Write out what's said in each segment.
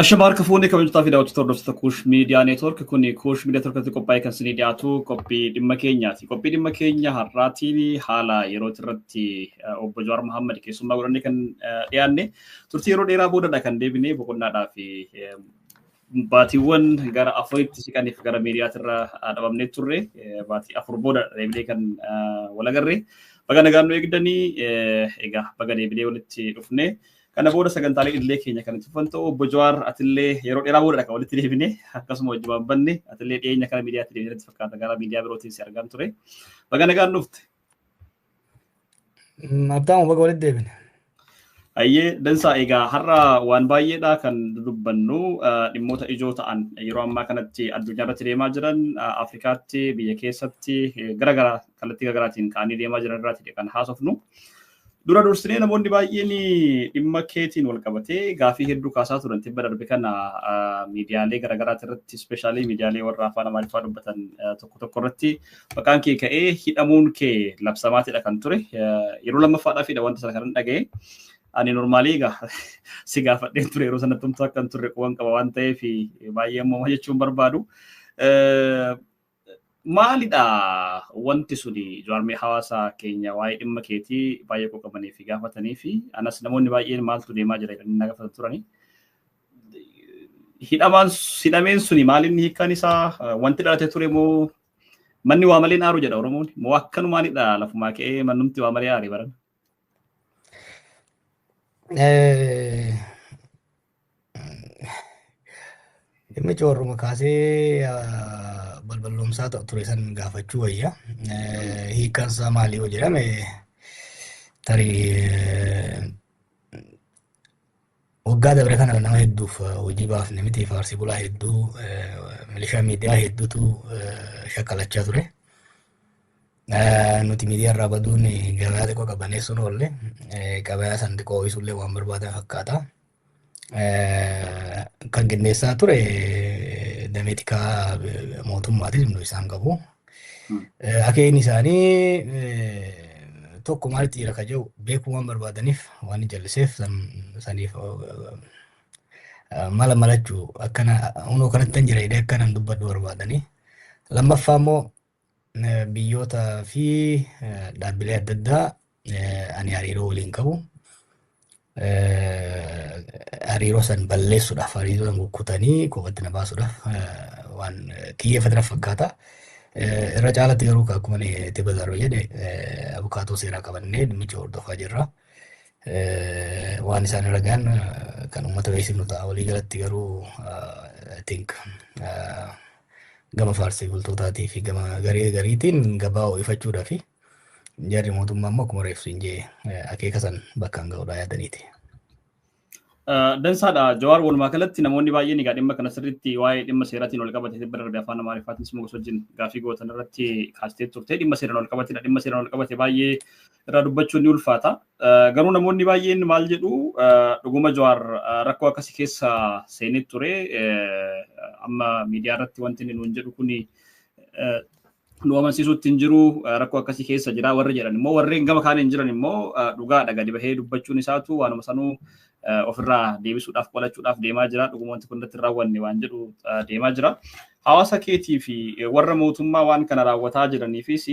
Ashama harka fuunee kabajatootaa fi daawwattoota hordoftoota Kuush Miidiyaa Neetwoork. Kuni Kuush Miidiyaa Neetwoorkatti qophaa'ee kan isinii dhiyaatu qophii dhimma keenyaati. Qophii dhimma keenya har'aatiin haala yeroo irratti obbo Jawaar Mohaammed keessummaa godhannee kan dhiyaanne, turtii yeroo dheeraa boodadha kan deebine. Boqonnaadhaa fi baatiiwwan gara 4tti siqaniif gara miidiyaatirra dhabamnee turre. Baatii 4 booda deebinee kan wal agarre. Baga nagaan nu eegdanii. Egaa baga deebinee walitti dhufne. Kana booda sagantaalee idilee keenya kan itti fufan ta'u. Obbo Jawaar, atillee yeroo dheeraa boodadha kan walitti deebine, akkasuma wajjumaan banne. Atillee dhiyeenya kana miidiyaatti deebinee fakkaata, gara miidiyaa birootiin si argaan ture. Baga nagaan dhufte. Abdaamu, baga walitti deebine. Ayyee, dansaa. Egaa har'a waan baay'eedha kan dubbannu. Dhimmoota ijoo ta'an yeroo ammaa kanatti addunyaa irratti deemaa jiran, Afrikaatti, biyya keessatti gara gara kallattii garaagaraatiin ka'anii deemaa jiran irraati kan haasofnu. Dura dursinee namoonni baay'een dhimma keetiin wal qabatee gaafii hedduu kaasaa turan tibba darbe kana miidiyaalee garaagaraati irratti, especially miidiyaalee warra afaan Amaariffaa dubbatan tokko tokko irratti maqaan kee ka'ee hidhamuun kee labsamaatidha kan ture. Yeroo lammaffaadhaafidha wanta sana kan dhaga'e. Ani normally egaa si gaafadheen ture yeroo sanatti, humna akka hin turre quban qaba waan ta'eef baay'ee ammoo jechuun barbaadu. Maalidha wanti suni, jaarmee hawaasa keenya waa'ee dhimma keetii baay'ee qoqabanii fi gaafatanii fi anas namoonni baay'een maaltu deemaa jira jedhanii na gaafatan turani. Hidhamaan hidhameen suni maalinni hiikkaan isaa? Wanti dhalate ture moo manni waa malee aaru jedha Oromoon, moo akkanumaanidha lafumaa ka'ee mannumti waa malee aare baran? Dhimmichi warruma kaasee balballoomsaa ture san gaafachuu wayya. Hiikkaan isaa maali yoo jedhame, tarii waggaa dabre kana nama hedduuf hojii baafne miti, faarsii bulaa hedduu, milishaa miidiyaa hedduutu shakkalachaa ture. Nuti miidiyaa irraa baduun gabayaa xiqqoo qabaneessuun oolle, gabayaa san xiqqoo ho'isullee waan barbaadan fakkaata. Kan qindeessaa ture damee tikaa mootummaatis nu isaan qabu. Akeekni isaanii tokko maalitti jira ka jedhu beekuu waan barbaadaniif, waan hin jalliseef saniif mala malachuu, akkana hunoo kanatti hin jira jedhee akkanan dubbadhu barbaadanii. Lammaffaa immoo biyyoota fi dhaabbilee adda addaa ani hariiroo waliin qabu. Hariiroo san balleessuudhaaf, hariiroo san kukkutanii kophatti na baasuudhaaf waan kiyyeeffatan fakkaata. Irra caalatti garuu akkuma itti bazaaroo jedhe, abukaatoo seeraa qabannee dhimmicha hordofaa jirra. Waan isaan irra gahan kan uummata beeksifnu ta'a. Walii galatti garuu I think gama faarsii bultootaatii fi gama garee gariitiin gabaa ho'ifachuudhaa fi jarri mootummaa immoo akkuma reefsu hin jee akeeka san bakkaan ga'uudhaa yaadaniiti. Dansaadha. Jawaar, walumaa galatti namoonni baay'een egaa dhimma kana sirriitti waa'ee dhimma seeraatiin wal qabate tibba darbe afaan Amaariffaatiin simuu wajjin gaafii gootan irratti kaastee turte. Dhimma seeraan wal qabatedha. Dhimma seeraan wal qabate baay'ee irraa dubbachuun ni ulfaata. Garuu namoonni baay'een maal jedhu? Dhuguma Jawaar rakkoo akkasii keessa seenee ture. Amma miidiyaa irratti wanti inni nuun jedhu kuni nu amansiisuutti hin jiru, rakkoo akkasii keessa jira warri jedhan immoo, warreen gama kaaniin jiran immoo dhugaadha, gadi bahee dubbachuun isaatu waanuma sanuu ofirraa deebisuudhaaf, qolachuudhaaf deemaa jira, dhuguma wanti kun irratti raawwanne waan jedhu deemaa jira. Hawaasa keetii fi warra mootummaa waan kana raawwataa jiraniifis,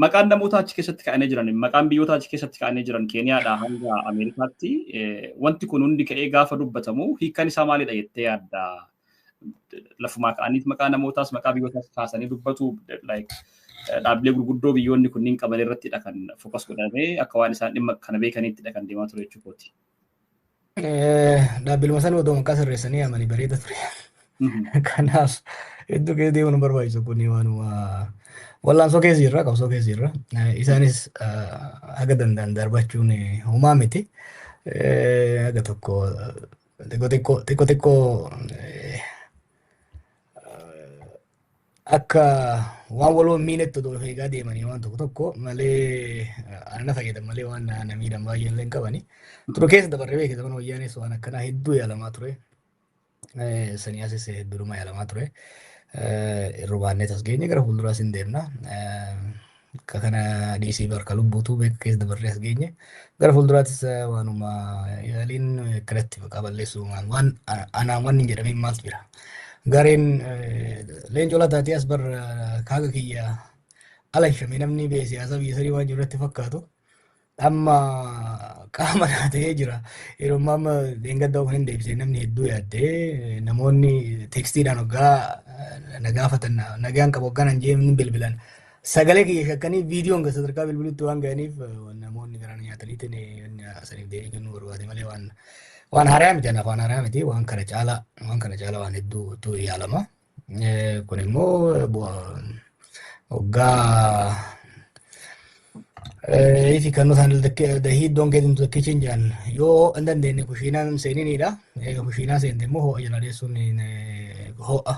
maqaan namoota achi keessatti ka'anii jiran, maqaan biyyoota achi keessatti ka'anii jiran, Keeniyaadhaa hanga Ameerikaatti wanti kun hundi ka'ee gaafa dubbatamu hiikkaan isaa maalidha jettee yaadda? Lafumaa ka'aniif maqaa namootaas maqaa biyyootaas kaasanii dubbatu, like dhaabbilee gurguddoo biyyoonni kunniin qaban irrattidha kan focus godhamee, akka waan isaan dhimma kana beekaniittidha kan deemaa ture jechuukooti. Dhaabbiluma sana odoo maqaa sirreessanii amanii bareeda ture. Kanaaf hedduu keessa deemuun hin barbaachisu, kuni waanuma wallaansoo keessa jirra, qabsoo keessa jirra. Isaanis haga danda'an darbachuun homaa miti. Haga tokko xiqqoo xiqqoo xiqqoo xiqqoo akka waan waloo hin miinetti odoo of eegaa deemanii waan tokko tokko malee, ana na fayyadan malee waan na miidhan baay'ee illee hin qabani. Ture keessa dabarree beeke, zaman wayyaanis waan akkanaa hedduu yaalamaa ture. Sanii asis hedduudhuma yaalamaa ture. Irrubaannee tas geenye, gara fuulduraas hin deemna. Akka kana dhiisii barka lubbuutu beeka keessa dabarree as geenye. Gara fuulduraattis waanuma yaaliin akkanatti maqaa balleessuu waan anaan wanni hin jedhamiin maaltu jira. Gareen leencoo lataatee as bar kaaga kiyya alanshame namni biyya siyaasaa biyya sanii waan jiru irratti fakkaatu. Amma qaama naa ta'ee jira. Yeroo ammaa amma dheengadda kan hin deebisee namni hedduu yaaddee namoonni teekstiidhaan hoggaa na gaafatan nagaan qabu hoggaan an jee bilbilan. Sagalee kiyya shakkanii viidiyoon ga sadarkaa bilbilutti waan ga'aniif namoonni garaan nyaataniitiin saniif deebii kennuu barbaade malee waan haaraa miti, anaaf waan haaraa miti. Waan kana caalaa waan hedduutu yaalama. Kun immoo hoggaa if you cannot handle the heat, don't get into the kitchen jedhan, yoo hin dandeenye kushiinaan seeninidha. Eega kushiinaa seente immoo ho'a jala deessuun ho'a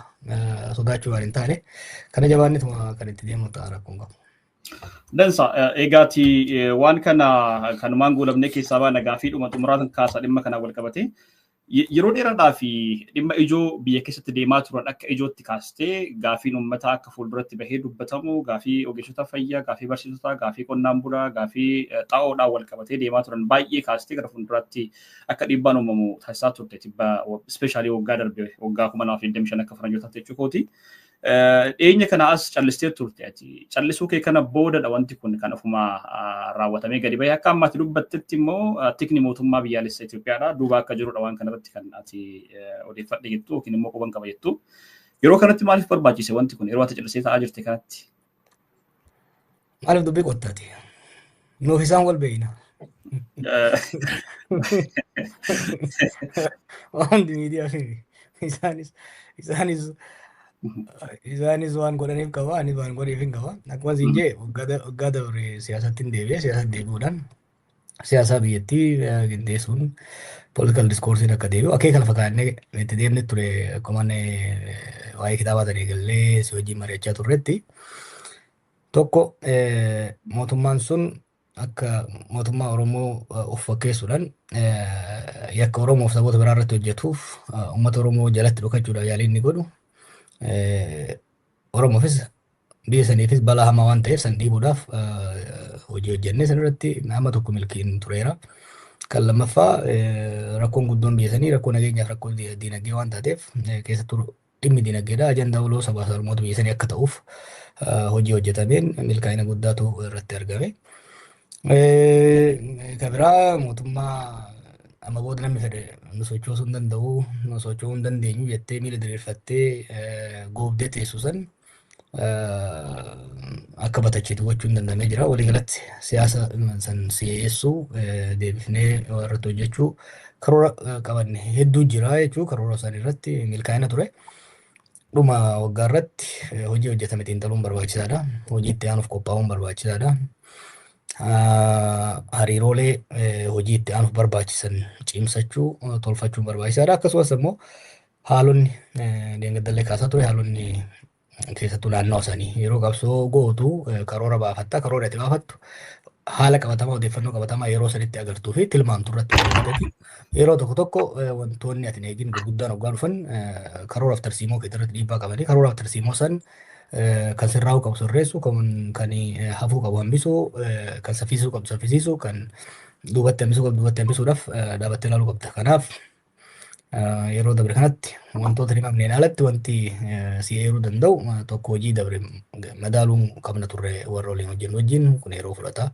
sodaachuu waan hin taane. Kana jabaannituma kan itti deemu ta'a, rakkoon qabu. Dansa, egaati waan kana kanumaan guulamnee keessaa baana. Gaafiidhuma xumuraan kaasa dhimma kana wal qabate. Yeroo dheeraadhaa fi dhimma ijoo biyya keessatti deemaa turan akka ijootti kaastee gaafiin uummataa akka fuulduratti bahee dubbatamu, gaafii ogeessota fayyaa, gaafii barsiisotaa, gaafii qonnaan bulaa, gaafii xaa'oodhaan wal qabatee deemaa turan baay'ee kaastee gara fuulduraatti akka dhiibbaan uumamu taasisaa turte tibba, especially waggaa darbe, waggaa 2025 akka faranjootaatti jechuu kooti. Dhiyeenya kana as callistee turte ati. Callisuu kee kana boodadha wanti kun kan ofuma raawwatamee gadi bahee. Akka ammaatti dubbattetti immoo tikni mootummaa biyyaalessa Itoophiyaadha. Duuba akka jirudha waan kanarratti kan ati odeeffadhe jettu yookiin immoo quban qaba jettu. Yeroo kanatti maaliif barbaachise wanti kun, yeroo ati callisee taa'aa jirte kanatti? Maaliif dubbii qottaati? Nuuf isaan wal beeyna. Waan miidiyaa isaanis waan godhaniif qaba, anis waan godhaniif hin qaba. Akkuma siin jee, waggaa dabre siyaasatti hin deebi'e. Siyaasatti deebi'uudhaan siyaasa biyyattii qindeessuun, political discourse akka deebi'u akeeka lafa kaa'annee itti deemne ture. Akkuma waa'ee kitaabaa sana eegallee si wajjin mari'achaa turretti, tokko mootummaan sun akka mootummaa Oromoo of fakkeessuudhaan yakka Oromoof saboota biraa irratti hojjetuuf uummata Oromoo jalatti dhokachuudhaaf yaalii inni godhu Oromoofis biyya saniifis balaa hamaa waan ta'eef san dhiibuudhaaf hojii hojjennee san irratti nama tokko milkiin tureera. Kan lammaffaa, rakkoon guddoon biyya sanii rakkoo nageenyaaf rakkoo diinagdee waan taateef, keessattuu dhimmi diinagdeedha ajandaa waloo sabaa sablammoota biyya sanii akka ta'uuf hojii hojjetameen milkaa'ina guddaatu irratti argame. Kan biraa, mootummaa amma booda namni fedhe nu sochoosuu hin danda'u, nu socho'uu hin dandeenyu jettee miila diriirfattee goobdee teessu san akka batachiitu gochuun danda'amee jira. Waliigalatti siyaasa san si'eessuu, deebifnee irratti hojjechuu karoora qabanne hedduu jira jechuu, karoora san irratti milkaa'ina ture. Dhuma waggaa irratti hojii hojjetame xiinxaluun barbaachisaadha. Hojii itti aanuuf qophaa'uun barbaachisaadha. Hariiroolee hojii itti aanuuf barbaachisan cimsachuu, tolfachuun barbaachisaadha. Akkasumas immoo haalonni deengaggallee kaasaa ture, haalonni keessattuu naannoo sanii, yeroo qabsoo gootu karoora baafatta, karoora itti baafattu haala qabatamaa, odeeffannoo qabatamaa yeroo sanitti agartuu fi tilmaamtu irratti hundaa'eeti. Yeroo tokko tokko wantoonni ati hin eegin gurguddaan hoggaa dhufan karooraaf tarsiimoo kee irratti dhiibbaa qabanii, karooraaf tarsiimoo san kan sirraa'uu qabu sirreessu, kan hafuu qabu hambisuu, kan saffisuu qabu saffisiisuu, kan duubatti hambisuu qabu duubatti hambisuudhaaf dhaabattee ilaaluu qabda. Kanaaf yeroo dabre kanatti wantoota himamneen alatti wanti si eeruu danda'u tokko, hojii dabre madaaluun qabna turre warra waliin hojjennu wajjin, kun yeroo fudhata.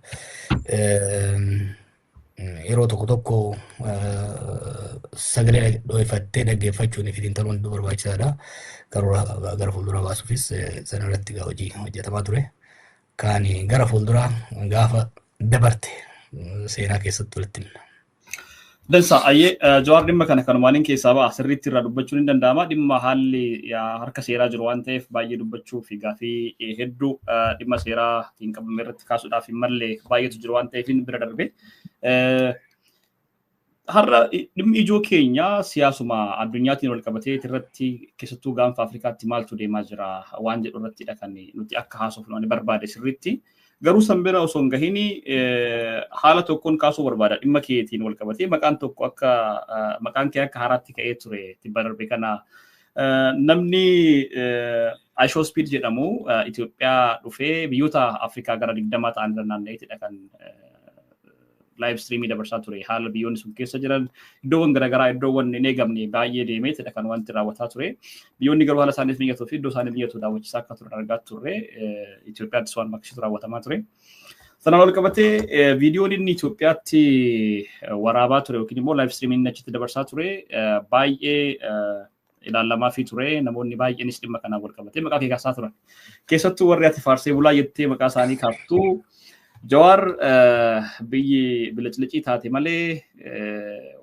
Yeroo tokko tokko sagalee dho'ifattee dhaggeeffachuun fi xiinxaluun hedduu barbaachisaadha. Karoora gara fuulduraa baasuufis sana irratti hojii hojjetamaa ture. Kan gara fuulduraa gaafa dabarte seenaa keessatti walitti himna. Dansa, ayyee Jawaar, dhimma kana kanumaaniin keessaa ba'a, sirriitti irraa dubbachuun hin danda'ama. Dhimma haalli harka seeraa jiru waan ta'eef baay'ee dubbachuu fi gaafii hedduu dhimma seeraatiin qabame irratti kaasuudhaaf hin malle baay'eetu jiru waan ta'eef bira darbe. Har'a dhimmi ijoo keenya siyaasuma addunyaatiin wal qabatee irratti, keessattuu gaanfa Afrikaatti maaltu deemaa jira waan jedhu irrattidha kan nuti akka haasofnu ani barbaade sirriitti. Garuu san bira osoo hin gahin haala tokkoon kaasuu barbaada. Dhimma keetiin wal qabatee maqaan tokko akka maqaan kee akka haaraatti ka'ee ture tibba darbe kana. Namni Aishoo Speed jedhamu Itoophiyaa dhufee biyyoota Afrikaa gara 20 ta'an irra naanna'eetidha kan live streamii dabarsaa ture. Haala biyyoonni sun keessa jiran, iddoowwan garaagaraa, iddoowwan hin eegamne baay'ee deemeetidha kan wanti raawwataa ture. Biyyoonni garuu haala isaaniif mijatuu fi iddoo isaaniif mijatu daawwachiisaa akka turan argaa turre. Itoophiyaattis waan makkisiisu raawwatamaa ture. Sanaan ol qabatee viidiyoon inni Itoophiyaatti waraabaa ture yookiin immoo live streamii inni achitti dabarsaa ture baay'ee ilaalamaa fi ture. Namoonni baay'eenis dhimma kanaan wal qabatee maqaa kee kaasaa turan. Keessattuu warri ati faarsee bulaa jettee maqaa isaanii kaaftu, Jawaar biyyi bilicilicii taate malee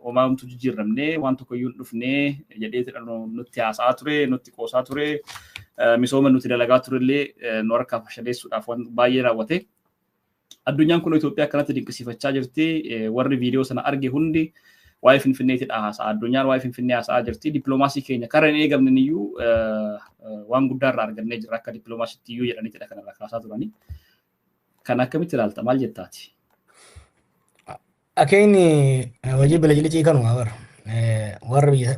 homaamtu jijjiiramnee waan tokko iyyuu hin dhufnee jedhee nutti haasa'aa ture, nutti qoosaa ture, misooma nuti dalagaa turellee nu harkaa fashaleessuudhaaf waan baay'ee raawwate. Addunyaan kun Itoophiyaa akkanatti dinqisiifachaa jirti. Warri viidiyoo sana arge hundi waa'ee Finfinneetidha haasa'a. Addunyaan waa'ee Finfinnee haasa'aa jirti. Dippiloomaasii keenya karaa hin eegamne iyyuu waan guddaa irraa argannee jirra akka dippiloomaasiitti iyyuu jedhaniitidha kanarraa kaasaa turani. Kan akkamitti ilaalta, maal jettaati? Akeenyi hojii bilicilicii kanuma bara.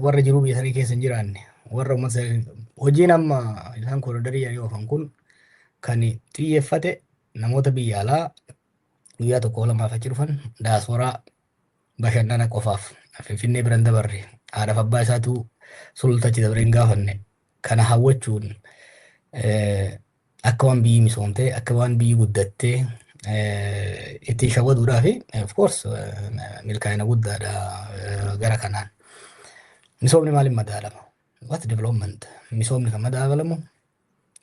Warra jiruu biyya sanii keessa hin jiraanne, warra uummata hojiin amma isaan koriidarii jedhanii oofan kun kan xiyyeeffate namoota biyya alaa guyyaa tokko lamaaf achi dhufan, daasporaa bashannana qofaaf Finfinnee biran dabarre, haadhaaf abbaa isaatu sululta achi dabaree hin gaafanne kana hawwachuun akka waan biyyi misoomtee, akka waan biyyi guddattee ittiin shawwaduudhaa fi of course milkaa'ina guddaadha gara kanaan. Misoomni maaliin madaalama? What development? Misoomni kan madaalamu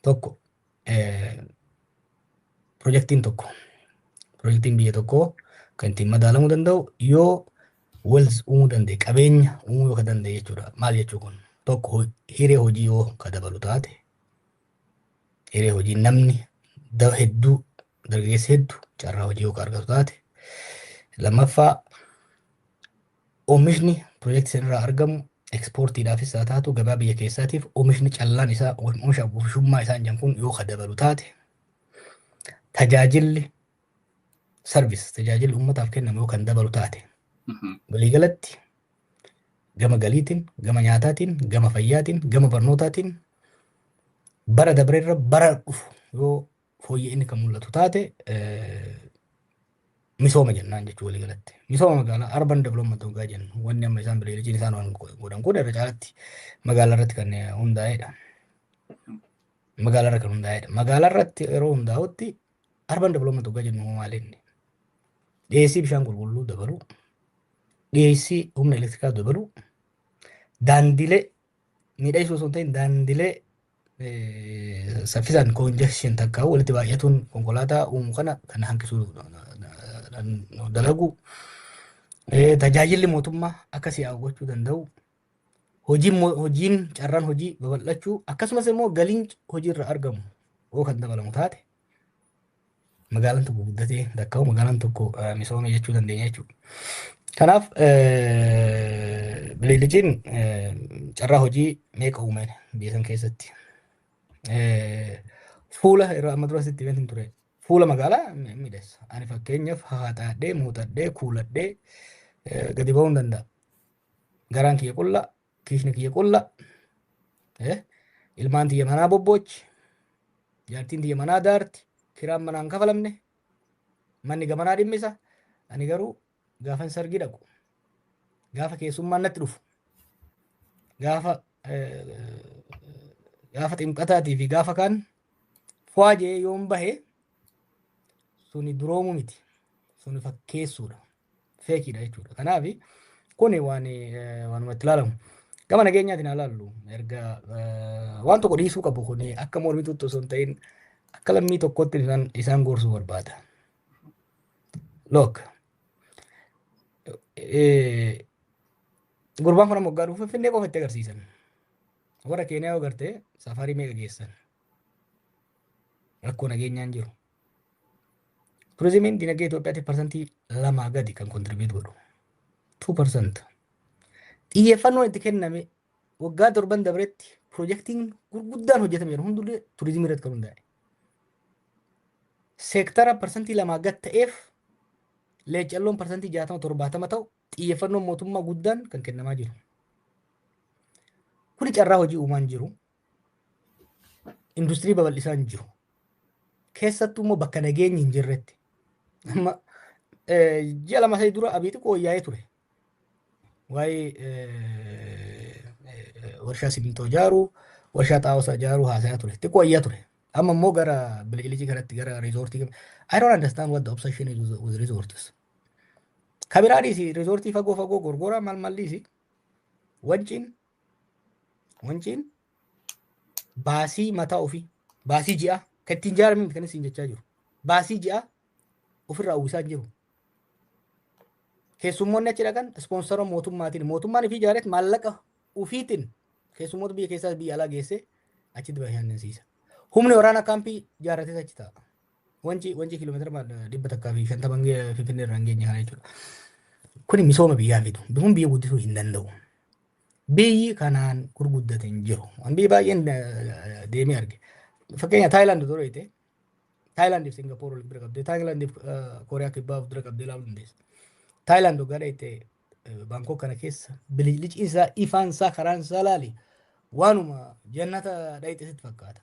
tokko, pirojektiin tokko, pirojektiin biyya tokkoo kan ittiin madaalamuu danda'u yoo wealth uumuu danda'e, qabeenya uumuu yoo ka danda'e jechuudha. Maal jechuu kun? Tokko, hiree hojii yoo ka dabalu taate, hiree hojii namni hedduu, dargaggeessi hedduu carraa hojii yoo ka argatu taate. Lammaffaa, oomishni pirojektii sanarraa argamu ekspoortiidhaafis haa taatu gabaa biyya keessaatiif, oomishni callaan isaa, oomisha oomishummaa isaan jedhan kun yoo ka dabalu taate, tajaajilli service, tajaajilli uummataaf kennamu yoo kan dabalu taate, waliigalatti gama galiitiin, gama nyaataatiin, gama fayyaatiin, gama barnootaatiin bara dabreerra bara dhufu yoo fooyya'inni kan mul'atu taate misooma jennaan jechuu waliigalatti. Misooma magaalaa, urban development hoggaa jennu, wanni amma isaan bileelichiin isaan waan godhan kun irra caalatti magaalaa irratti kan hundaa'edha. Magaalaa irra kan hundaa'edha. Magaalaa irratti yeroo hundaa'utti urban development hoggaa jennu maal inni? Dhiyeessii bishaan qulqulluu dabaluu, dhiyeessii humna elektirikaa dabaluu, daandilee miidhagsuu osoo hin ta'in daandilee saffisaan congestion takka walitti baay'atuun konkolaataa uumu kana kan hanqisuu dalagu, tajaajilli mootummaa akka si'aawu gochuu danda'u, hojiin carraan hojii babal'achuu, akkasumas immoo galiin hojiirra argamu yoo kan dabalamu taate magaalaan tokko guddatee takka magaalaan tokko misoome jechuu dandeenya jechuudha. Kanaaf bililichiin carraa hojii meeqa uumeen biyya san keessatti? Fuula yeroo amma dura sitti himeetiin ture. Fuula magaalaa miidhagsa. Ani fakkeenyaaf haxaadhee, muuxadhee, kuuladhee gadi ba'uu hin danda'a. Garaan kiyya qulla, kiishni kiyya qulla, ilmaan tiyya manaa bobboochi, jaartiin tiyya manaa daarti, kiraan manaa hin kafalamne, manni gamanaa dhimmisa. Ani garuu gaafan sargii dhaqu, gaafa keessummaan natti dhufu, gaafa ximqataatii fi gaafa kaan fu'aa jee yoon bahe suni duroomuu miti. Suni fakkeessuudha. Fakeiidha jechuudha. Kanaaf kuni waan waanuma itti ilaalamu. Gama nageenyaatiin haa ilaallu. Erga waan tokko dhiisuu qabu kuni akka mormituutti osoo hin ta'in akka lammii tokkotti isaan gorsuu barbaada. Look, gurbaan kun amma waggaa dhufu Finfinnee qofa itti agarsiisan. Warra Keeniyaa yoo gartee safaarii meeqa geessan? Rakkoo nageenyaan jiru. Turizimiin dinagdee Itoophiyaatti 2% gadi kan contribute godhu. 2%. Xiyyeeffannoon itti kenname waggaa 7 dabretti piroojeektiin gurguddaan hojjetame jiru hundullee turizimii irratti kan hundaa'e. Seektara 2% gad ta'eef leecalloon 60% 70 ta'u xiyyeeffannoon mootummaa guddaan kan kennamaa jiru. Kuni carraa hojii uumaan jiru. Industirii babal'isaa hin jiru. Keessattuu immoo bakka nageenyi hin jirretti. Amma ji'a 2-3 dura Abiy xiqqoo wayyaa'ee ture. Waa'ee warshaa simintoo ijaaruu, warshaa xaa'oo ijaaruu haasayaa ture. Xiqqoo wayyaa ture. Amma immoo gara biliclicii kanatti, gara riizoortii. I don't understand what the obsession is with resorts. Kabiraadhiis riizoortii fagoo fagoo gorgoraa maal malliisi. Wanciin baasii mataa ofii, baasii ji'a kan ittiin ijaarame kan isin jechaa jiru. Baasii ji'a ofirraa uwwisaa hin jiru. Keessummoonni achi dhaqan ispoonsara mootummaatiin, mootummaan ifii ijaareet maallaqa ofiitiin keessummoota biyya keessaa biyya alaa geessee achitti bashannansiisa. Humni waraanaa kaampii ijaarratees achi taa'a. Wancii kiiloomeetira 150 Finfinnee irraa hin geenye kana jechuudha. Kuni misooma biyyaa fidu. Kun biyya guddisuu hin danda'u. Biyyi kanaan gurguddate hin jiru. Waan biyyi baay'een deemee arge. Fakkeenya Taayilaand dura ta'e, Taayilaandiif Singapoor wal bira qabdee, Taayilaandiif Kooriyaa Kibbaa of dura qabdee ilaaluu dandeessa. Taayilaand waggaa dhayite Baankok kana keessa bilicliciin isaa, ifaan isaa, karaan isaa laali, waanuma jannata dhayite sitti fakkaata.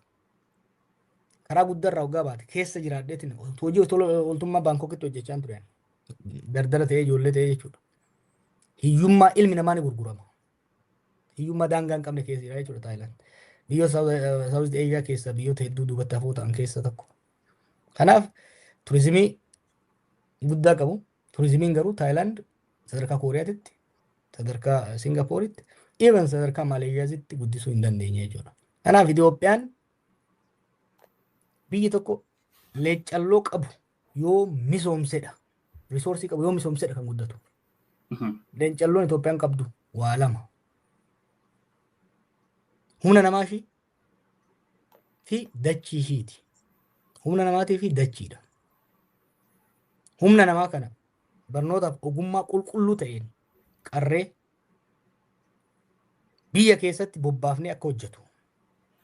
Karaa guddaarraa waggaa baate, keessa jiraadheetiin hojii ooltummaa Baankokitti hojjechaa ture. Dardara ta'ee, ijoollee ta'ee jechuudha. Hiyyummaa ilmi namaa ni gurgurama. Hiyyummaa daangaa hin qabne keessa jira jechuudha Taayilaand. Biyyoota South Asia keessa biyyoota hedduu duubatti hafoo ta'an keessa tokko. Kanaaf turizimii guddaa qabu. Turizimiin garuu Taayilaand sadarkaa Kooriyaatitti, sadarkaa Singapooritti, even sadarkaa Maaleeshiyaatti guddisuu hin dandeenye jechuudha. Kanaaf Itoophiyaan biyyi tokko leeccalloo qabu yoo misoomsedha. Risoorsii qabu yoo misoomsedha kan guddatu. Leencalloon Itoophiyaan qabdu waa lama. Humna namaa ishii fi dachii ishiiti. Humna namaatii fi dachiidha. Humna namaa kana barnootaaf ogummaa qulqulluu ta'een qarree biyya keessatti bobbaafnee akka hojjetu,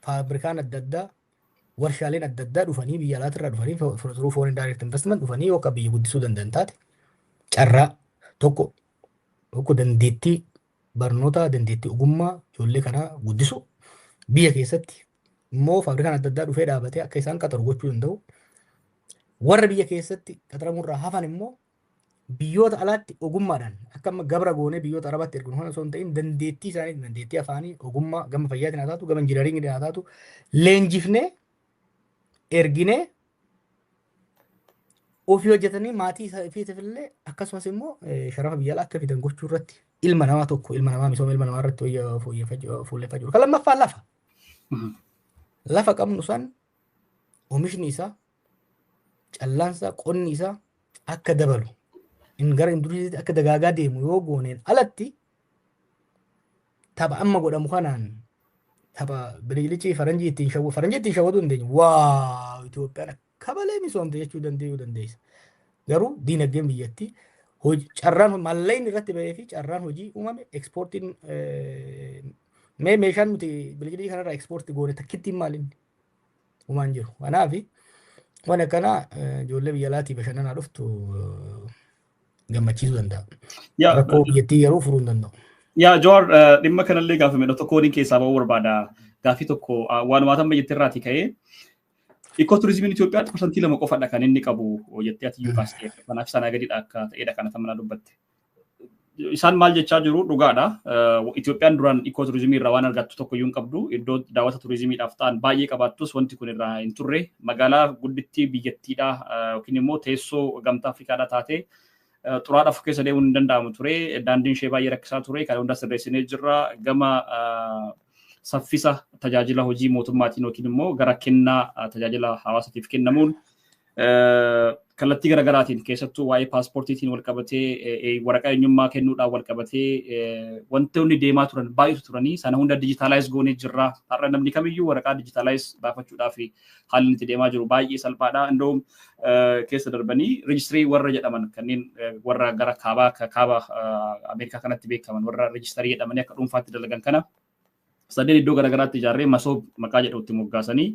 faabrikaan adda addaa, warshaaleen adda addaa dhufanii, biyya alaatirraa dhufanii, through foreign direct investment dhufanii yoo akka biyya guddisuu danda'an taate, carraa tokko tokko dandeettii barnoota, dandeettii ogummaa ijoollee kanaa guddisu, biyya keessatti immoo faabrikaan adda addaa dhufee dhaabatee akka isaan qaxaru gochuu danda'u. Warra biyya keessatti qaxaramurraa hafan immoo biyyoota alaatti ogummaadhaan akka amma gabra goonee biyyoota arabaatti erginu kana osoo hin ta'in, dandeettii isaanii, dandeettii afaanii, ogummaa gama fayyaatiin haa taatu, gama injinaringiin haa taatu, leenjifnee erginee ofii hojjetanii maatii ofiitiif illee akkasumas immoo sharafa biyya alaa akka fidan gochuu irratti ilma namaa tokko, ilma namaa, misooma ilma namaa irratti fuulleffachuu jiru. Kan lammaffaa lafa. Lafa qabnu san oomishni isaa, callaan isaa, qonni isaa akka dabalu, in gara industiriitti akka dagaagaa deemu yoo gooneen alatti, tapha amma godhamu kanaan, tapha biliclicii faranjii ittiin shawwu, faranjii ittiin shawwatuu hin dandeenyu. Waa Itoophiyaan akka malee misoomte jechuu danda'uu dandeessa. Garuu diinagdeen biyyattii, carraan maallaqni irratti bahee fi carraan hojii uumame, ekspoortiin, mee meeshaan nuti biliclicii kanarraa ekspoortii goone takkittiin maalinni uumaan jiru. Kanaaf waan akkanaa ijoollee biyya alaatii bashannanaa dhuftu gammachiisuu danda'a. Rakkoo biyyattii garuu furuu hin danda'u. Yaa Jawaar, dhimma kanallee gaafa midha tokko waliin keessaa ba'uu barbaada. Gaaffii tokko waanuma amma jettee irraatii ka'ee, ikoo turizimiin Itoophiyaatti 2% qofadha kan inni qabu jettee ati iyyuu kaastee, kanaaf sanaa gadidha akka ta'edha kan mana dubbatte. Isaan maal jechaa jiru, dhugaadha. Itoophiyaan duraan ikoo turizimii irraa waan argattu tokko iyyuu hin qabdu. Iddoo daawwata turizimiidhaaf ta'an baay'ee qabaattus wanti kun irraa hin turre. Magaalaa guddittii biyyattiidha yookiin immoo teessoo Gamtaa Afrikaadha taate xuraadhaaf keessa deemuun hin danda'amu ture. Daandiin ishee baay'ee rakkisaa ture. Kana hunda sirreessinee jirra. Gama saffisa tajaajila hojii mootummaatiin yookiin immoo gara kennaa tajaajila hawaasatiif kennamuun kallattii garaagaraatiin, keessattuu waa'ee paaspoortiitiin wal qabatee, waraqaa eenyummaa kennuudhaan wal qabatee wantoonni deemaa turan baay'eetu turanii, sana hunda digitalize goonee jirra. Har'a namni kamiyyuu waraqaa digitalize baafachuudhaaf haalli itti deemaa jiru baay'ee salphaadha. Indoom keessa darbanii rejistirii warra jedhaman, kanneen warra gara kaabaa, kaaba Ameerikaa kanatti beekaman, warra rejistarii jedhamanii akka dhuunfaatti dalagan kana sadeen iddoo garaagaraatti ijaarree Masoob maqaa jedhutti moggaasanii,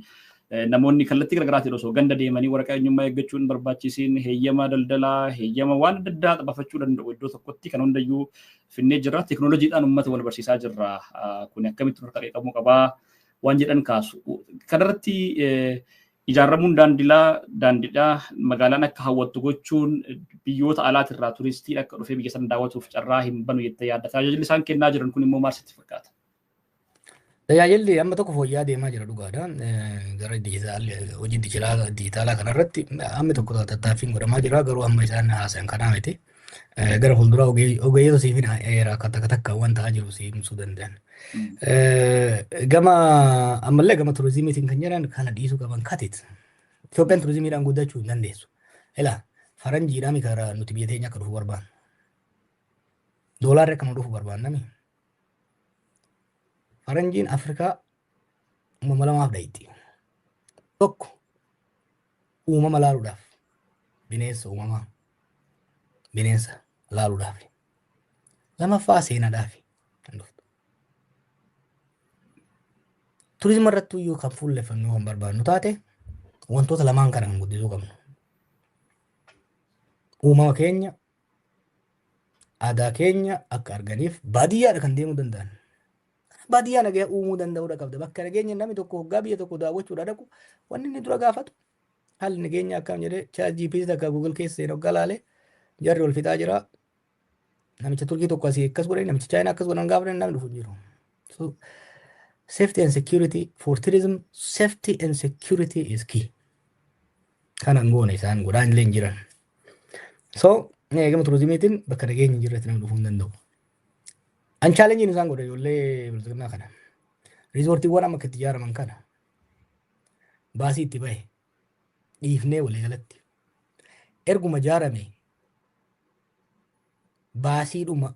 namoonni kallattii garaagaraatiin osoo ganda deemanii waraqaa eenyummaa eeggachuu hin barbaachisiin heeyyama daldalaa, heeyyama waan adda addaa baafachuu danda'u iddoo tokkotti kan hundayyuu finnee jirra. Teekinooloojiidhaan uummata wal barsiisaa jirra. Kun akkamitti harka qabuu qabaa? waan jedhan kaasu. Kanarratti ijaaramuun daandiidhaa magaalaan akka hawwattu gochuun biyyoota alaatirraa turistiin akka dhufee biyya sana daawwatuuf carraa hin banu jettee yaadda. Tajaajilli isaan kennaa jiran kun immoo maal sitti fakkaata? Tajaajilli amma tokko fooyya'aa deemaa jira dhugaadha. Gara hojii dijitaalaa kanarratti hammi tokko tattaaffiin godhamaa jira, garuu amma isaan haasayan kanaa miti. Gara fuulduraa ogeeyyota siifin eera akka takka takka waan ta'aa jiru si himsuu danda'an. Gama ammallee gama turizimiitiin kan jedhan kana dhiisuu qaban katit. Itoophiyaan turizimiidhaan guddachuu hin dandeessu. Ilaa, faranjiidhaan karaa nuti biyya teenya akka dhufu barbaannu. Doolaarri akka nu dhufu barbaannami. Faranjiin Afrikaa uumama lamaaf dhayitti. Tokko uumama laaluudhaaf, bineensa uumamaa, bineensa laaluudhaaf. Lamaffaa seenaadhaaf kan dhuftu. Turizima irratti iyyuu kan fuulleffannu kan barbaannu taate, wantoota lamaan kana kan guddisuu qabnu. Uumama keenya, aadaa keenya akka arganiif baadiyyaadha kan deemuu danda'an. Baadiyyaa nagaa uumuu danda'uudha qabda. Bakka nageenya namni tokko hoggaa biyya tokko daawwachuudha dhaqu, wanni inni dura gaafatu haalli nageenya akkam jedhee ChatGPT takka Google keessa seenee hoggaa laalee, jarri wal fixaa jira. Namicha Turkii tokko asii akkas godhanii, namicha Chaayinaa akkas godhan gaafa namni dhufu hin jiru. So safety and security for tourism, safety and security is key. Kana hin goone, isaan godhaa illee hin jiran. So gama turizimiitiin bakka nageenyi hin jirretti namni dhufuu hin danda'u. An challengeiin isaan godhe ijoollee bilxiginnaa kana. Riizoortiiwwan amma akka itti ijaaraman kana baasii itti bahe dhiifnee, walii galatti erguma ijaarame baasiidhuma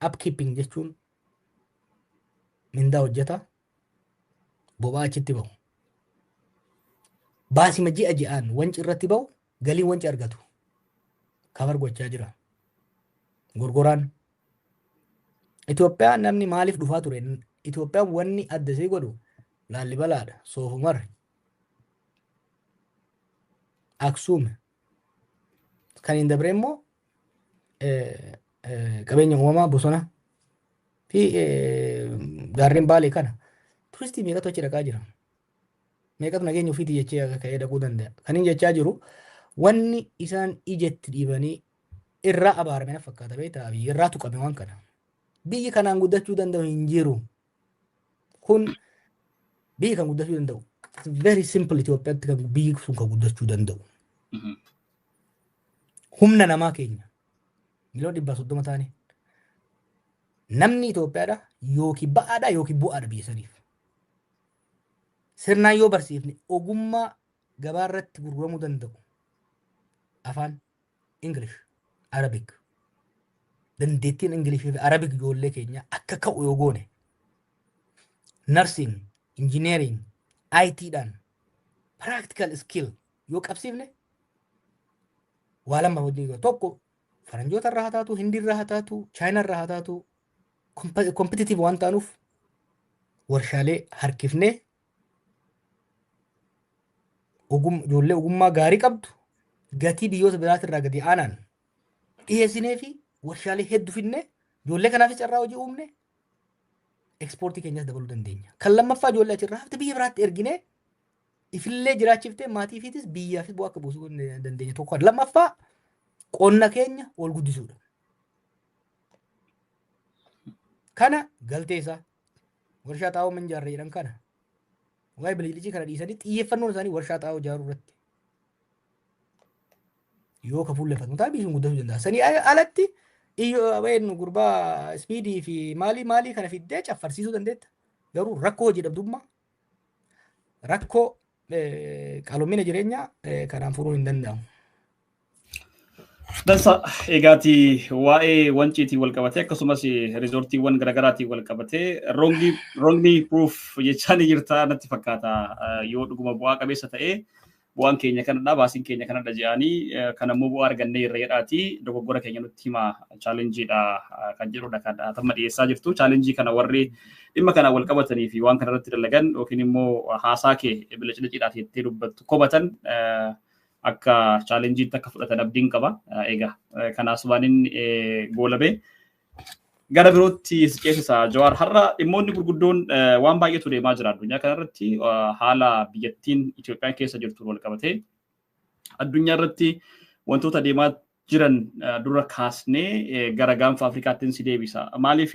upkeeping jechuun mindaa hojjeta, boba'aa achitti bahu. Baasima ji'a ji'aan wanci irratti bahu galii wanci argatu cover gochaa jira. Gorgoraan Itoophiyaa namni maaliif dhufaa ture? Itoophiyaan wanni adda isii godhu Laallibalaadha, Soofumar, Aksuum. Kan hin dabre immoo qabeenya uumamaa, bosona fi gaarreen Baalee kana. Turistii meeqatu achi dhaqaa jira? Meeqatu nageenya ofiitii jechee ka'ee dhaquu danda'a? Kan hin jechaa jiru, wanni isaan ijatti dhiibanii irraa abaarame na fakkaata, beektaa, irraa tuqame waan kana. Biyyi kanaan guddachuu danda'u hin jiru. Kun biyyi kan guddachuu danda'u. Very simple, Itoophiyaatti kan biyyi sun kan guddachuu danda'u. Humna namaa keenya 130 miliyoona ta'anii. Namni Itoophiyaadha yookiin ba'aadha yookiin bu'aadha biyya saniif. Sirnaan yoo barsiifne, ogummaa gabaa irratti gurguramuu danda'u, afaan English, Arabic, dandeettiin Ingilishii fi Arabic ijoollee keenya akka ka'u yoo goone, nursing, engineering, IT dhaan practical skill yoo qabsiifne, waa lama hojii: tokko faranjoota irraa haa taatu, Hindii irraa haa taatu, Chaayinaa irraa haa taatu, competitive waan taanuuf warshaalee harkifnee ijoollee ogummaa gaarii qabdu gatii biyyoota biraatirraa gadi aanaan dhiyeessinee fi warshaalee hedduu finnee, ijoollee kanaafis carraa hojii uumne, ekspoortii keenyas dabaluu dandeenya. Kan lammaffaa, ijoollee achirraa hafte biyya biraatti erginee ifillee jiraachiftee maatii fiitis biyyaafis bu'aa akka buusuu dandeenya tokko. Lammaffaa, qonna keenya ol guddisuudha. Kana galtee isaa warshaa xaa'oo minjaarree jedhan kana, waa'ee bililicii kana dhiisanii, xiyyeeffannoon isaanii warshaa xaa'oo ijaaruu irratti yoo ka fuulleffatu ta'a, biyyi sun guddachuu danda'a. Sanii alatti iyyoo gurbaa speedii fi maalii maalii kana fiddee caffarsiisuu dandeetta. Garuu rakkoo hojii dhabdummaa, rakkoo qaaloomina jireenyaa kanaan furuun hin danda'amu. Dansa, egaati waa'ee wanciitiin wal qabatee akkasumas riizoortiiwwan garaagaraatiin wal qabatee wrongly proof jechaa ni jirta natti fakkaata. Yoo dhuguma bu'aa qabeessa ta'ee, bu'aan keenya kanadha, baasiin keenya kanadha jedhanii, kan ammoo bu'aa argannee irra jedhaati dogoggora keenya nutti hima, challengeiidha kan jedhudha kan amma dhiyeessaa jirtu. Challenge kana warri dhimma kana wal qabatanii fi waan kana irratti dalagan yookiin immoo haasaa kee bilaciliciidhaaf jettee dubbattu komatan akka challengeiitti akka fudhatan abdiin qaba. Egaa kanaas waan inni goolabee Gara birootti si ceesisa, Jawaar. Har'a dhimmoonni gurguddoon waan baay'eetu deemaa jira addunyaa kanarratti, haala biyyattiin Itoophiyaan keessa jirtu wal qabatee addunyaa irratti wantoota deemaa jiran dura kaasnee gara Gaanfa Afrikaattiin si deebisa. Maaliif?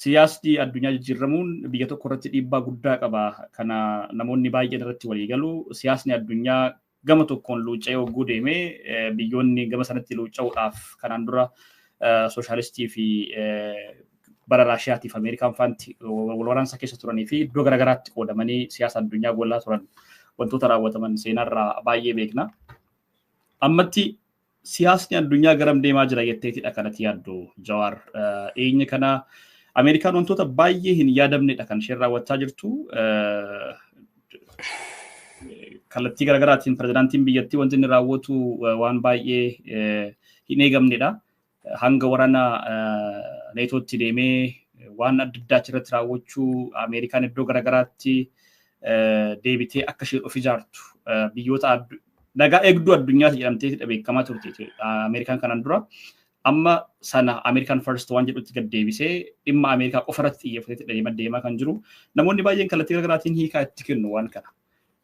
Siyaasni addunyaa jijjiiramuun biyya tokko irratti dhiibbaa guddaa qaba. Kana namoonni baay'een irratti walii galu. Siyaasni addunyaa gama tokkoon luucca'ee hogguu deemee, biyyoonni gama sanatti luucca'uudhaaf kanaan dura sooshaalistii fi bara Raashiyaatiif Ameerikaan faanti wal waraansa keessa turanii fi iddoo garaagaraatti qoodamanii siyaasa addunyaa gollaa turan, wantoota raawwataman seenarraa baay'ee beekna. Ammatti siyaasni addunyaa garam deemaa jira jetteetidha kanatti yaaddu, Jawaar? Dhiyeenya kana Ameerikaan wantoota baay'ee hin yaadamnedha kan isheen raawwachaa jirtu. Kallattii garaagaraatiin pirezidaantiin biyyattii wanti inni raawwatu waan baay'ee hin eegamnedha. Hanga waraana neetootti deemee waan adda addaa achirratti raawwachuu, Ameerikaan iddoo garaagaraatti deebitee akka isheen of ijaartu, biyyoota nagaa eegduu addunyaati jedhamtee beekamaa turte Ameerikaan kanaan dura. Amma sana Ameerikaan first waan jedhutti gad deebisee dhimma Ameerikaa qofa irratti xiyyeeffatee deemaa deemaa kan jiru. Namoonni baay'een kallattii garaagaraatiin hiikaa itti kennu waan kana.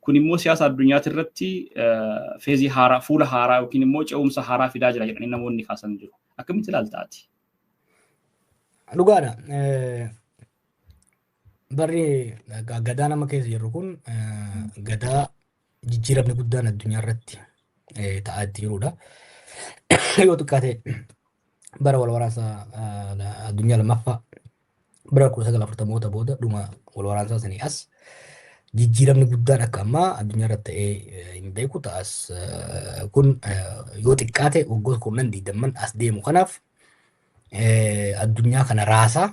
Kun immoo siyaasa addunyaati irratti phase haaraa, fuula haaraa yookiin immoo ce'umsa haaraa fidaa jira jedhanii namoonni kaasan jiru. Akkamitti ilaalta ati? Dhugaadha. Barri gadaa nama keessa jirru kun gadaa jijjiiramni guddaan addunyaa irratti ta'aa itti jirudha. Yoo xiqqaate bara wal waraansa addunyaa lammaffaa, bara 1940moota booda, dhuma wal waraansaa sanii as jijjiiramni guddaan akka ammaa addunyaa irratti ta'ee hin beeku ta'as. Kun yoo xiqqaate waggoota 10, 20n as deemu kanaaf addunyaa kana raasaa,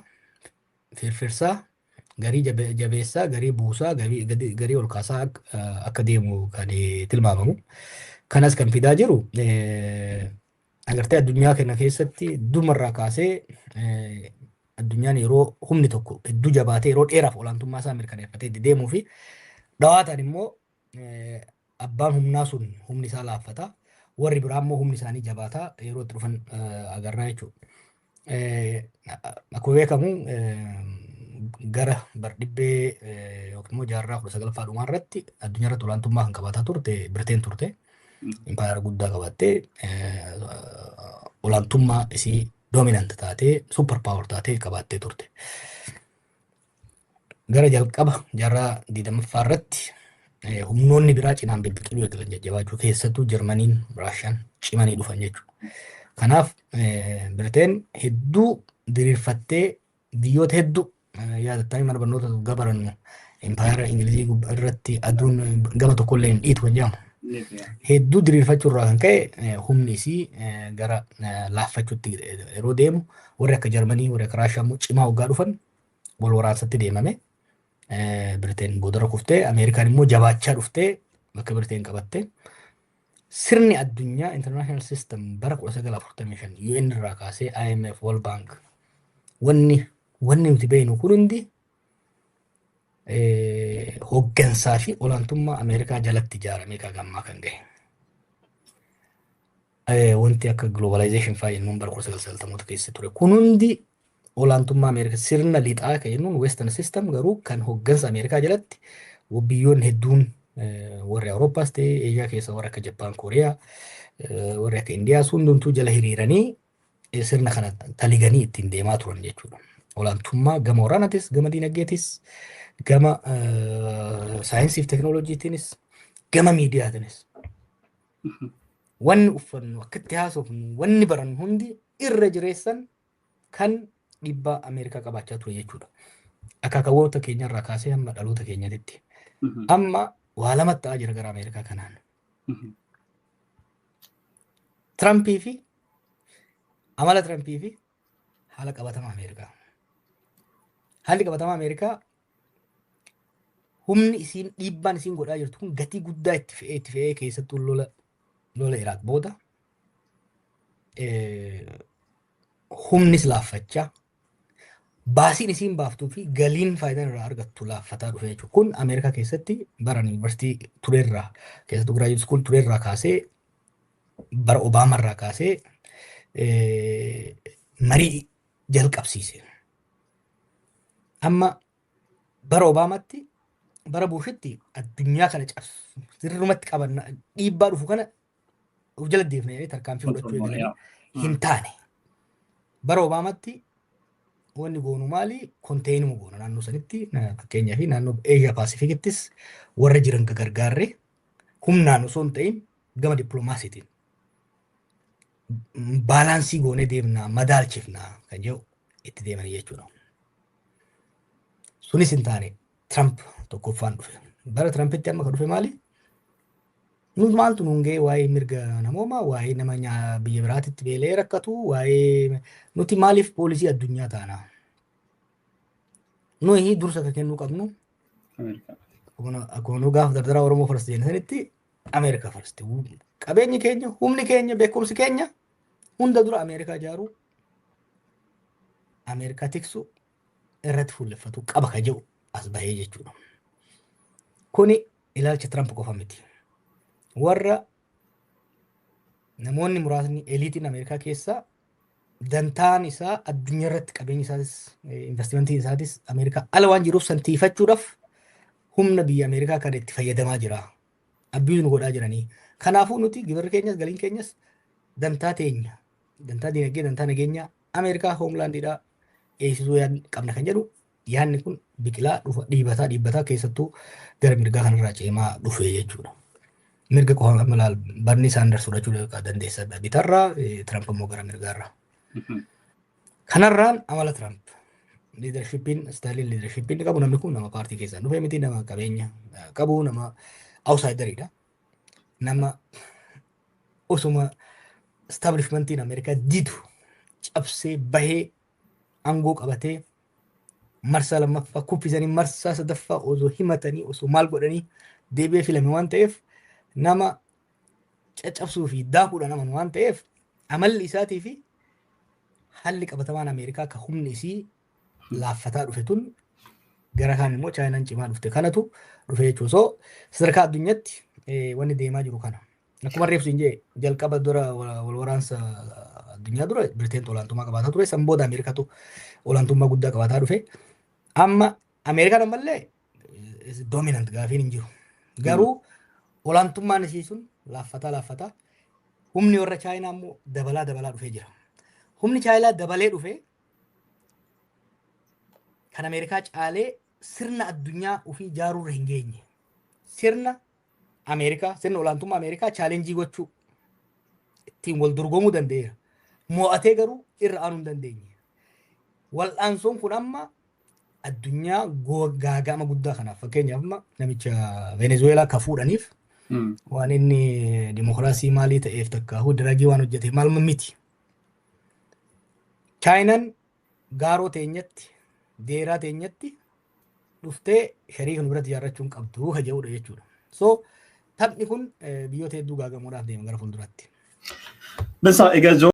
firfirsaa, garii jabeessaa, garii buusaa, garii ol kaasaa akka deemu kan tilmaamamu. Kanas kan fidaa jiru agartee addunyaa kana keessatti dumarraa kaasee addunyaan yeroo humni tokko hedduu jabaatee yeroo dheeraaf olaantummaa isaa mirkaneeffatee itti deemuu fi dhawaataan immoo abbaan humnaa sun humni isaa laaffata. Warri biraa immoo humni isaanii jabaataa yeroo itti dhufan agarraa jechuudha. Akkuma beekamu gara bardhibbee yookiin immoo jaarraa 19ffaa dhumaa irratti addunyaa irratti olaantummaa kan qabaataa turte Birteen turte. Impaayera guddaa qabattee, olaantummaa isii dominant taatee, super power taatee qabaattee turte. Gara jalqaba jaarraa 20ffaa irratti humnoonni biraa cinaan bibbiqiluu eegalan jajjabaachuu, keessattuu Jarmaniin, Raashiyaan cimanii dhufan jechuudha. Kanaaf Birteen hedduu diriirfattee biyyoota hedduu, yaadattanii mana barnoota gabarannu, impaayera Ingilizii irratti aduun gama tokkollee hin dhiitu kan jedhamu. Hedduu diriirfachuu irraa kan ka'e humni isii gara laaffachuutti yeroo deemu, warri akka Jarmanii, warri akka Raashiyaa immoo cimaa waggaa dhufan wal waraansatti deemame. Birteen boodarra kuftee, Ameerikaan immoo jabaachaa dhuftee bakka Birteen qabatte. Sirni addunyaa, international system, bara 1945 UN irraa kaasee IMF, World Bank, wanni nuti beeknu kun hundi hooggansaa fi olaantummaa Ameerikaa jalatti ijaaramee kan ammaa kan gahe. Wanti akka globalization fa'aa jennuun bara 1990moota keessa ture. Kun hundi olaantummaa Ameerikaa, sirna lixaa kan jennuun, western system, garuu kan hooggansa Ameerikaa jalatti biyyoonni hedduun, warri Awurooppaas ta'e Eeshiyaa keessa warri akka Jappaan, Kooriyaa, warri akka Indiyaas hundumtuu jala hiriiranii sirna kana taliganii ittiin deemaa turan jechuudha. Olaantummaa gama waraanaatis, gama diinagdeetis, gama saayinsii fi teekinooloojiitiinis, gama miidiyaatiinis. Wanni uffannu, akka itti haasofnu, wanni barannu hundi irra jireessan kan dhiibbaa Ameerikaa qabaachaa ture jechuudha. Akaakawoota keenyarraa kaasee hamma dhaloota keenyatitti. Amma waa lamatti ta'aa jira gara Ameerikaa kanaan. Tirampii fi amala Tirampii fi haala qabatamaa Ameerikaa. Haalli qabatamaa Ameerikaa, humni isiin dhiibbaan isiin godhaa jirtu kun gatii guddaa itti fe'ee, keessattuu lola Iraaq booda humnis laaffachaa, baasiin isiin baaftuu fi galiin faayidaan irraa argattu laaffataa dhufe jechuudha. Kun Ameerikaa keessatti bara yuunivarsiitii turerraa, keessattuu graduate school turerraa kaasee, bara Obaamarraa kaasee marii jalqabsiise. Amma bara Obaamaatti, bara Buushitti addunyaa kana cabsu sirrumatti qabanna, dhiibbaa dhufu kana of jala deefne jedhanii tarkaanfii fudhachuu eegalanii hin taane. Bara Obaamaatti wanni goonu maali? Contain goona naannoo sanitti, fakkeenyaa fi naannoo Eeshiyaa Paasifikittis warra jiran gargaarree, humnaan osoo hin ta'in gama dippiloomaasiitiin balance goonee deemnaa, madaalchifnaa kan jedhu itti deemanii jechuudha. Sunis hin taane. Trump tokkoffaan dhufe. Bara Trumpitti amma kan dhufe maali? Nuti maaltu nuun ga'e waa'ee mirga namoomaa, waa'ee nama biyya biraatitti beela'ee rakkatu, waa'ee nuti maaliif poolisii addunyaa taana? Nuyi dursa kan kennuu qabnu akkuma nu gaafa dardaraa Oromoo first jenne sanitti Ameerikaa first. Qabeenyi keenya, humni keenya, beekumsi keenya hunda dura Ameerikaa ijaaruu, Ameerikaa tiksu irratti fuulleffatu qaba ka jedhu as bahee jechuudha. Kuni ilaalcha Trump qofa miti. Warra namoonni muraasni eliitiin Ameerikaa keessaa dantaan isaa addunyaa irratti, qabeenyi isaatis investimentiin isaatis Ameerikaa ala waan jiruuf, santiifachuudhaaf humna biyya Ameerikaa kana itti fayyadamaa jira. Abuse nu godhaa jiranii. Kanaafuu nuti gibirri keenyas galiin keenyas dantaa teenya, dantaa dinagdee, dantaa nageenyaa Ameerikaa homelandiidhaa eegsisuu qabna kan jedhu yaadni kun biqilaa dhufa, dhiibataa dhiibbataa keessattuu gara mirgaa kanarraa ceemaa dhufe jechuudha. Mirga qofa amma laal, Bernie Sanders fudhachuu dandeessa bitarraa, Trump immoo gara mirgaarraa. Kanarraan amala Trump leadershipiin, styleiin leadershipiin qabu, namni kun nama paartii keessaa dhufe miti, nama qabeenya qabu, nama outsideriidha. Nama osuma establishmentiin Ameerikaa didu cabsee bahee aangoo qabatee, marsaa lammaffaa kuffisanii, marsaa sadaffaa osoo himatanii, osoo maal godhanii deebi'ee filame waan ta'eef, nama caccabsuu fi daakuudhaan amanu waan ta'eef, amalli isaatii fi haalli qabatamaan Ameerikaa akka humni isii laaffataa dhufe tun, gara kaan immoo Chaayinaan cimaa dhufte, kanatu dhufe jechuudha. So sadarkaa addunyaatti wanni deemaa jiru kana. Akkuma reefsu hin jee, jalqaba dura wal waraansa addunyaa dura Biriteen olaantummaa qabaataa ture. San booda Ameerikaatu olaantummaa guddaa qabaataa dhufe. Amma Ameerikaan ammallee dominant gaafiin hin jiru. Garuu olaantummaan isii sun laaffataa laaffataa, humni warra Chaayinaa immoo dabalaa dabalaa dhufee jira. Humni Chaayinaa dabalee dhufe kan Ameerikaa caalee sirna addunyaa ofii ijaaruurra hin geenye. Sirna Ameerikaa, sirna olaantummaa Ameerikaa challenge gochuu, ittiin wal dorgomuu danda'eera. Mo'atee garuu irra aanuu hin dandeenye. Wal'aansoon kun amma addunyaa gaaga'ama guddaa kanaaf, fakkeenyaaf amma namicha Venezuelaa ka fuudhaniif waan inni dimokiraasii maalii ta'eef takka drugii waan hojjeteef maal miti. Chaayinaan gaaroo teenyatti, deeraa teenyatti dhuftee shariika nu biratti ijaarrachuu hin qabdu ka jedhudha jechuudha. So taphni kun biyyoota hedduu gaagamuudhaaf deema gara fuulduraatti. Dansaa, egaa.